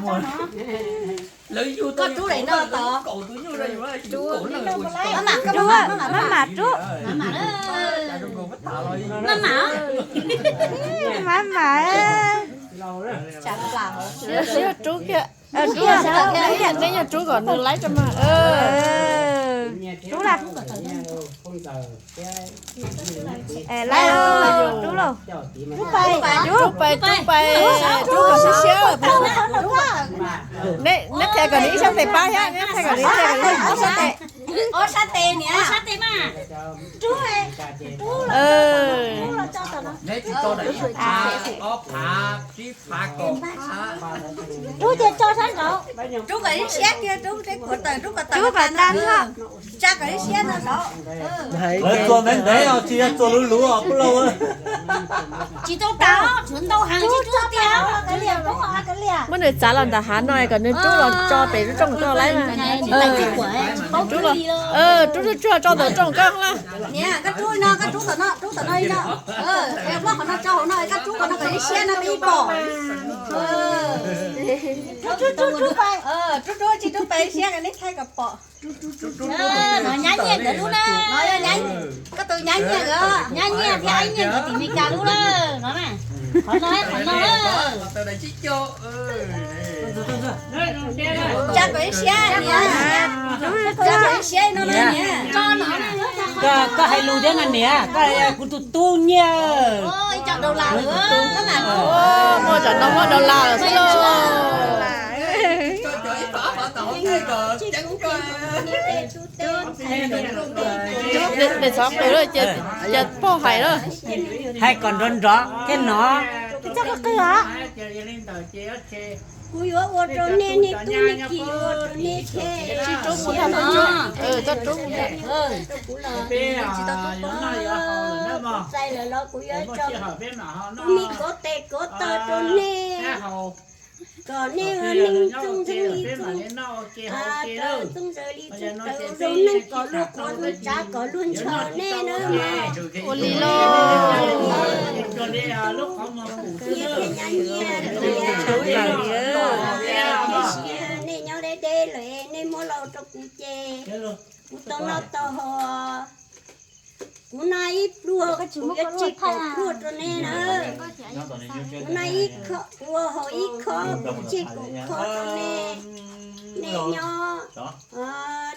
Koj rub daim no tod. Maj mam rub. Maj mam. Maj mam. Rub kiag. Neb yog rub kom nws laib rau mas. Rub lawm. Rub lawm. Rub pais, rub pais, rub kom siab siab. Neb qhia kom nws ib sab tes pab thiab, neb qhia kom nws ib sab tes. Ob sab tes niam. Rub ces tso sab nraud. Rub kom siab kiag, rub kom tag, rub kom tag. Tsa kom siab no saud. Lawv txua ntev ntev os, tsis yog txua luv luv os, kuj lauj. Tsis tau tas, tshuav ntau heev tsis rub tiag. Muab nws txav los nram hav no kom nws rub los tso pem lub rooj koj laib mas. Rub los, rub tsuag tsuag tso ntawm rooj koj lawm. Niam, koj rub no, koj rub tom no, rub tom no li no. Muab qhov no tso hauv no, koj rub qhov no kom siab no peb ib pom. Rub rub tsis rub pais siab, neb thaij kom pom. No nyab nyiaj nkawd lub na. Koj tus nyab nyiaj nkawd, nyab nyiaj thiab nyab nyiaj nkawd tim Meskas lub lawm no na. Qhov no, qhov no. Tsa kom siab, tsa kom siab no na niam. Koj hais lus thiab no niam, koj kuv tus tub nyiaj. Muaj tsam no muab dollar lawm xwb lauj. Niam txhob qw lawm, cia pog hais lawm. Hais kom nrov nrov thiab no. Kuv yuav ua rau nej, nej tub nej ki yuav ua rau nej thiab. Tsis rub mus, tsis rub mus. Txais lawm los kuv yuav tso kuv me kauv tes kauv taw rau nej, kom nej ua neej txooj ntxeeg li txooj, txooj ntxawg li txooj tawv, zoo neej kom luag qhuav, zoo tsav kom luag ntshaw nej na mog. Ua li lauj. Nyiaj thiab nyab nyiaj, nej nyob deb deb lawm nej muab los rau kuv ces kuv tau noj tau haus. Kuv noj ib pluag kuv yuav tseg kaum pluag rau nej na. Kuv noj ib khob, kuv ua haus ib khob kuv tseg kaum khob rau nej. Nej nyob,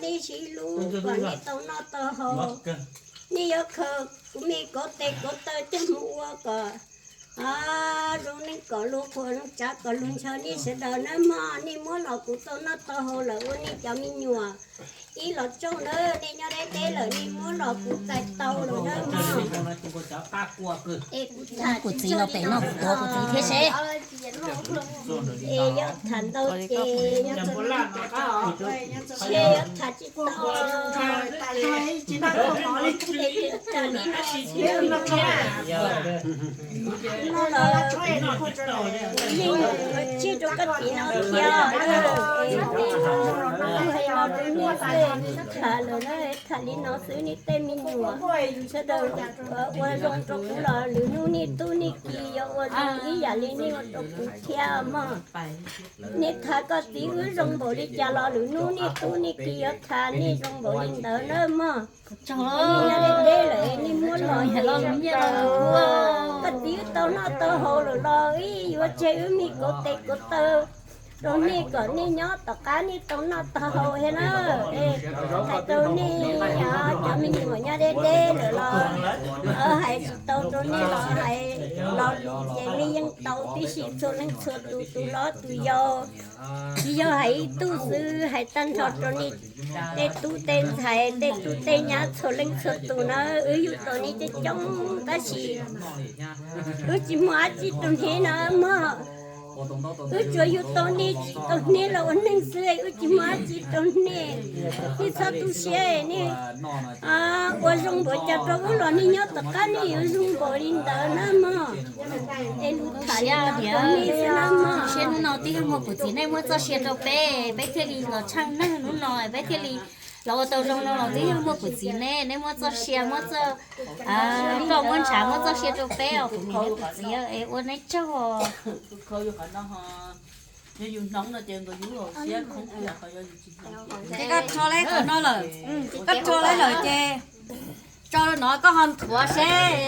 nej sib hlub kom nej tau noj tau haus. Nej yuav khaws kuv me kauv tes kauv taw coj mus ua kom zoo neej kom luag qhuas, zoo tsav kom luag ntshaw nej sawv daws nawb mog. Nej muab los kuv tau noj tau haus lawm ua nej cov me nyuam ib los tsaug nawb. Nej nyob deb deb lawm nej muab los kuv txais tau lawm nawb mog. Es kuv tham kuv txiv los pem no kuv tuav kuv txiv thiab seb. Es yog tham ntau ces nyob rau no, ntshe yog tham tsis tau. Es kuv tham li no xwb. No los kuv yeej ua tsiaj rau koj txiv no thiab. Kuv hais no rau nej xwb, tham lawm na, tham li no xwb nej tej me nyuam sawv daws ua zoo rau kuv los lwm hnub nej tub nej ki yuav ua zoo ib yam li nej ua rau kuv thiab mog. Nej tham koj txiv wb zoo npaum li cas los lwm hnub nej tub nej ki yuav tham nej zoo npaum li ntawd nawb mog. Nej nyob deb deb lawm nej muab los, koj txiv wb tau noj tau haus lawm los wb yuav tseg wb me kauv tes kauv taw rau nej kom nej nyob tom qab nej tau noj tau haus thiab na. Hais rau nej cov me nyuam nyob deb deb lawm los hais tsis tau rau nej los hais los ces nej yeej tau tib si txhua leej txhua tus, tus hlob tus yau. Tsis yog hais ib tug xwb, hais tag nrho rau nej tej tub tej ntxhais tej tub tej nyab txhua leej txhua tus na, wb yug tau nej coob coob tab sis wb tsis muaj dab tsi rau nej na mog. Wb tsuas yug tau nej tsim tau nej los ua neej xwb, wb tsis muaj dab tsi rau nej. Nej txhob tu siab, nej ua zoo npaum cas rau wb los nej nyob tom qab nej yuav zoo npaum li ntawd na mog. Es lus tham li no rau nej xwb na mog. Siab hnub no twb yog muaj kuv txiv nej muab txoj sia rau peb, peb thiaj li los tsheej neeg hnub no, peb thiaj li los ua tau zoo no los twb yog muaj kuv txiv nej, nej muab txoj sia muab txoj ploj muab ntshav muab txoj sia rau peb os kuv niam thiab kuv txiv es ua nej tsaug. Yog yus hnoov no ces nkawd yub siab khoob tiag, ho yog yus tsis hnoov ces koj rho lawm qhov no lawm, koj rho lawm ces tso rau no koj ho nthuav seb.